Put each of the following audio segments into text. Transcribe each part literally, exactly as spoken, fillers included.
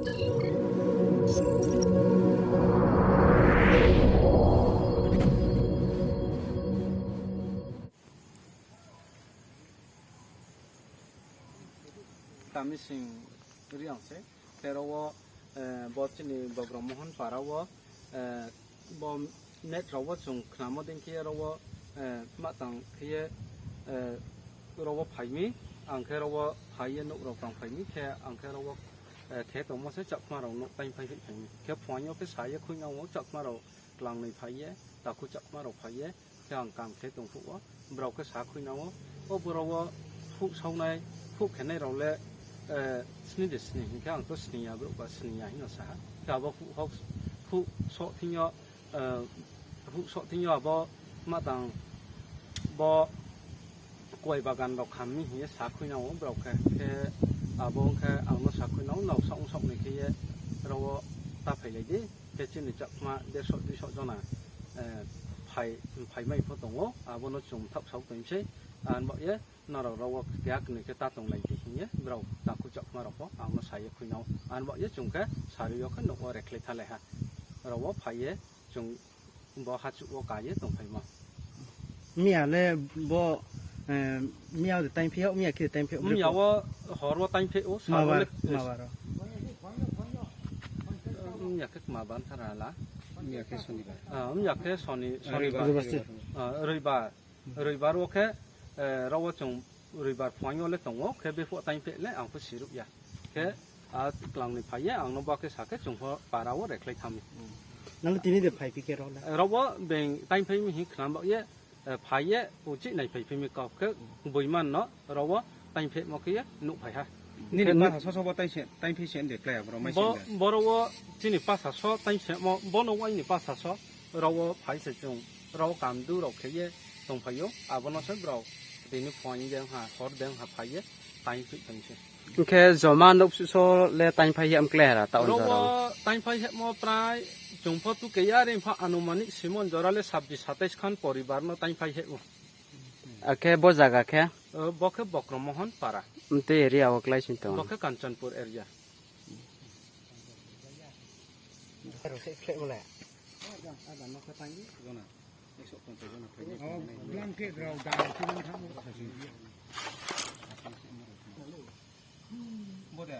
Tamising Reang se, khe aro wo, eh, bo chini Bokromohon para wo, eh, bo net rao wo chung khnamo dei khe aro wo, eh, ma tang khe ye, eh, aro wo phai mi, ang khe aro wo phai ye nouh rao tang phai mi, khe ang khe aro wo, eh, khe tongmo se Chakma rao nouh taingphai hoih phai mi. Khe phuaing yo khe sa ye khuinang wo Chakma rao klangnoi phai ye, takhu Chakma rao phai ye, khe ang kam khe tong phuh wo, brao khe sa khuinang wo, o boro wo phuh saonai, phuh khenai rao le, eh, sni de sni, hing khe ang to sni ya, brouh ba sni ya hing no sa ha. Khe abo phuh hok, phuh soh thing yo, eh, phuh soh thing yo abo ma tang bo kuai bagan rao kham mi hing ye sa khuinang wo brao khe, khe abo ong khe ang no sa khuinang wo, nrao saoh ong saoh ni khe ye aro wo ta phailai di. Khe chini Chakma derso duiso jona, eh, phai, phaimai pho tong ou, abo no chung thaoh saoh tong sei, ang baoh ye nrao aro wo keha knoi khe ta tonglai di hing ye, brao takhu Chakma rao pho ang no sa ye khuinang wo, ang baoh ye chung khe sari yo khe nouh wo rekhlai thalai ha. Aro wo phai ye chung bo hachuh wo ka ye tongphaimo. Miya le bo, eh, miya de taingphi ou, miya khe taingphi ou, Miya wo hor wo taingphi ou, sal wo le, miya khe kma ban thara la. Miya khe soni, ah, miya khe soni, soni, Roibar. Ah, Roibar. Roibar wo khe, eh, aro wo chung Roibar phuaing yo le tong ou, khe bephuh taingphi le ang pho siruh ya. Khe, a, klangnoi phai ye, ang no ba khe sa khe chung pho para wo rekhlai tha mi. Nang le tini de phaiphi khe aro le? Aro wo being taingphai mi hing khnang baoh ye, eh, phai ye, uchih nai phaiphi mi kau khe, boiman no, aro wo taingphimo khe ye, nuhphai ha. Nini khe pa sa so so bo taingphi se de klái aboro mai se de. Boro wo chini pa sa so taingphimo, bo no aini pa sa so, aro wo phai se chung, aro wo kamdu rao khe ye tongphai ou, abo no se brao tini phuaing de ha, hor de ha phai ye, taingphi tong se. Hing khe joma nouh suh so le taingphai ye mklái ra, taoh aro wo taingphai hemo prai chung pho tu keya re pha anumanik simon jora le sabbi satais khan poribar no taingphai he ou. Akhe bo zaga khe? O, bo khe Bokromohon para. Mtei area wo klái sing tong? Bo khe Kanchanpur area. Bo de.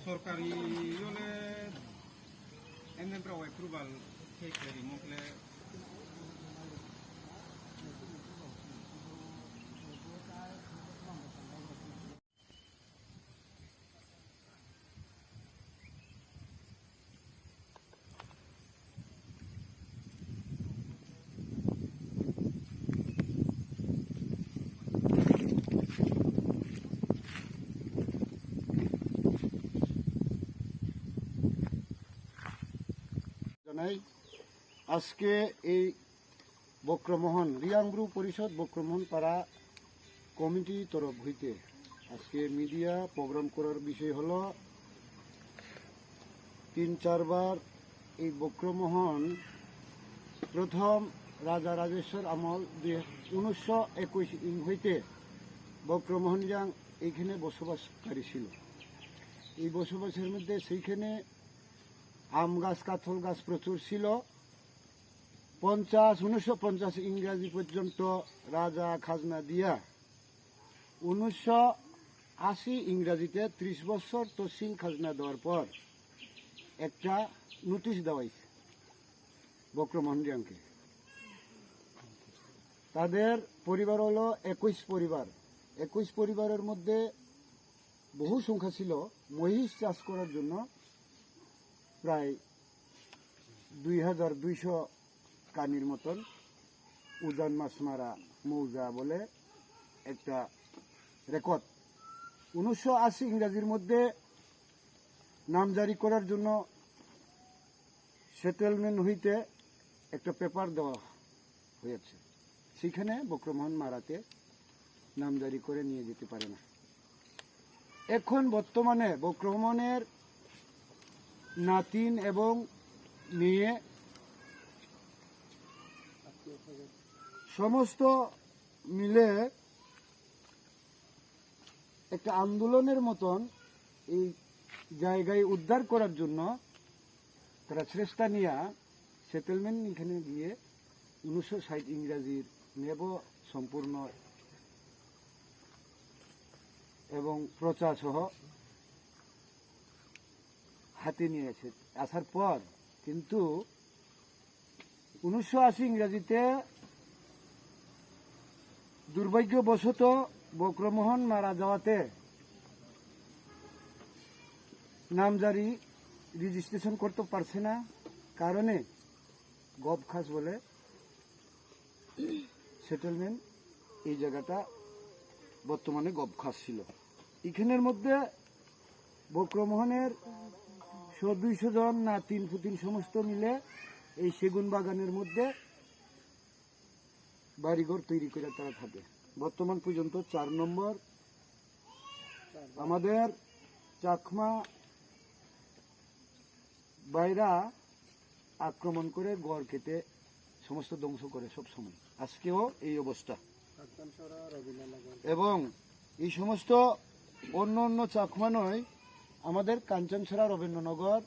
Sorkari yo le M M P rao approval khe khe rimo khe le. জানাই, আজকে এই বক্রমোহন, রিয়াং ব্রু পরিষদ বক্রমোহন পাড়া কমিটি তরফ হইতে আজকে মিডিয়া প্রোগ্রাম করার বিষয় হলো, তিন চারবার এই বক্রমোহন প্রথম রাজা রাজেশ্বর আমল দুই, উনিশশো একুশ ইং হইতে বক্রমোহন রিয়াং এইখানে বসবাসকারী ছিল। এই বসবাসের মধ্যে সেইখানে আম গাছ, কাঁঠাল গাছ প্রচুর ছিল। পঞ্চাশ, উনিশশো পঞ্চাশ ইংরাজি পর্যন্ত রাজা খাজনা দিয়া উনিশশো আশি ইংরাজিতে ত্রিশ বছর তহসিল খাজনা দেওয়ার পর একটা নোটিশ দেওয়া হয়েছে বক্রমোহন রিয়াংকে। তাদের পরিবার হলো একুশ পরিবার। একুশ পরিবারের মধ্যে বহু সংখ্যা ছিল মহিষ চাষ করার জন্য প্রায় দুই হাজার দুইশো কানির মতন উজান মাছমারা মৌজা বলে একটা রেকর্ড। উনিশশো আশি ইংরাজির মধ্যে নামজারি করার জন্য সেটেলমেন্ট হইতে একটা পেপার দেওয়া হয়েছে, সেখানে বক্রমোহন মারাতে নামজারি করে নিয়ে যেতে পারে না। এখন বর্তমানে বক্রমোহনের নাতিন এবং মেয়ে সমস্ত মিলে একটা আন্দোলনের মতন এই জায়গায় উদ্ধার করার জন্য তারা চেষ্টা নিয়ে সেটেলমেন্ট এখানে গিয়ে উনিশশো ষাট ইংরাজির নেব সম্পূর্ণ এবং প্রচা সহ হাতে নিয়ে এসে আসার পর কিন্তু উনিশশো আশি ইংরাজিতে দুর্ভাগ্যবশত বক্রমোহন মারা যাওয়াতে নামজারি রেজিস্ট্রেশন করতে পারছে না কারণে গবখাস বলে সেটেলমেন্ট এই জায়গাটা বর্তমানে গবখাস ছিল। এখানের মধ্যে বক্রমোহনের শো দুইশো জন নাতিন পুতিন সমস্ত মিলে এই সেগুন বাগানের মধ্যে বাড়িঘর তৈরি করে তারা থাকে। বর্তমান পর্যন্ত চার নম্বর আমাদের চাকমা বাইরা আক্রমণ করে ঘর কেটে সমস্ত ধ্বংস করে সব সময়। আজকেও এই অবস্থা। এবং এই সমস্ত অন্য অন্য চাকমা নয়, আমাদের কাঞ্চনছড়া রবীন্দ্রনগর,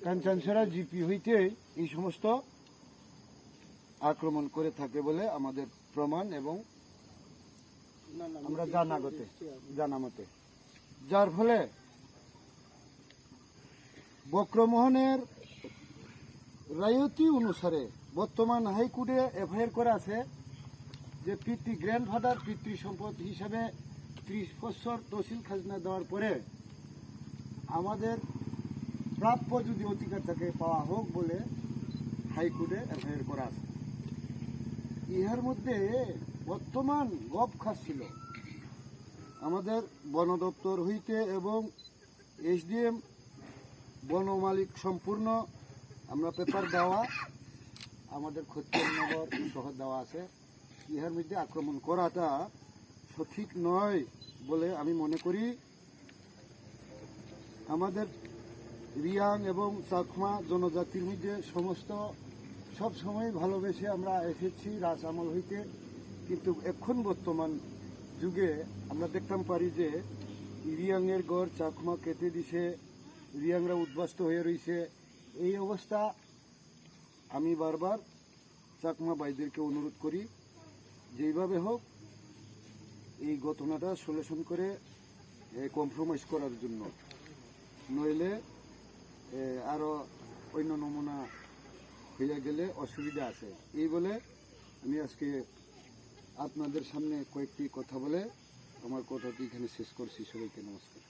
কাঞ্চনছড়া জিপি হইতেই এই সমস্ত আক্রমণ করে থাকে বলে আমাদের প্রমাণ এবং আমরা জানা গতে, জানা মতে, যার ফলে বক্রমোহনের রায়তি অনুসারে বর্তমান হাইকোর্টে এফআইআর করা আছে যে পিতৃ গ্র্যান্ডফাদার পিতৃ সম্পদ হিসাবে ত্রিশ বছর তহসিল খাজনা দেওয়ার পরে আমাদের প্রাপ্য যদি অধিকার থাকে পাওয়া হোক বলে হাইকোর্টে এফআইআর করা আছে। ইহার মধ্যে বর্তমান গবখাস ছিল আমাদের বন দপ্তর হইতে এবং এসডিএম বন মালিক সম্পূর্ণ আমরা পেপার দেওয়া, আমাদের খতিয়ান নম্বর সহ দেওয়া আছে। ইহার মধ্যে আক্রমণ করাটা সঠিক নয় বলে আমি মনে করি। আমাদের রিয়াং এবং চাকমা জনজাতির মধ্যে সমস্ত সব সময় ভালোবেসে আমরা এসেছি রাজ আমল হইতে, কিন্তু এখন বর্তমান যুগে আমরা দেখতাম পারি যে রিয়াংয়ের ঘর চাকমা কেটে দিছে, রিয়াংরা উদ্বাস্তু হয়ে রইছে। এই অবস্থা আমি বারবার চাকমা ভাইদেরকে অনুরোধ করি, যেইভাবে হোক এই ঘটনাটা সলিউশন করে, এ, কম্প্রোমাইজ করার জন্য, নইলে, এ, আরো অন্য নমুনা হইয়া গেলে অসুবিধা আছে। এই বলে আমি আজকে আপনাদের সামনে কয়েকটি কথা বলে আমার কথাটি এখানে শেষ করছি। সবাইকে নমস্কার।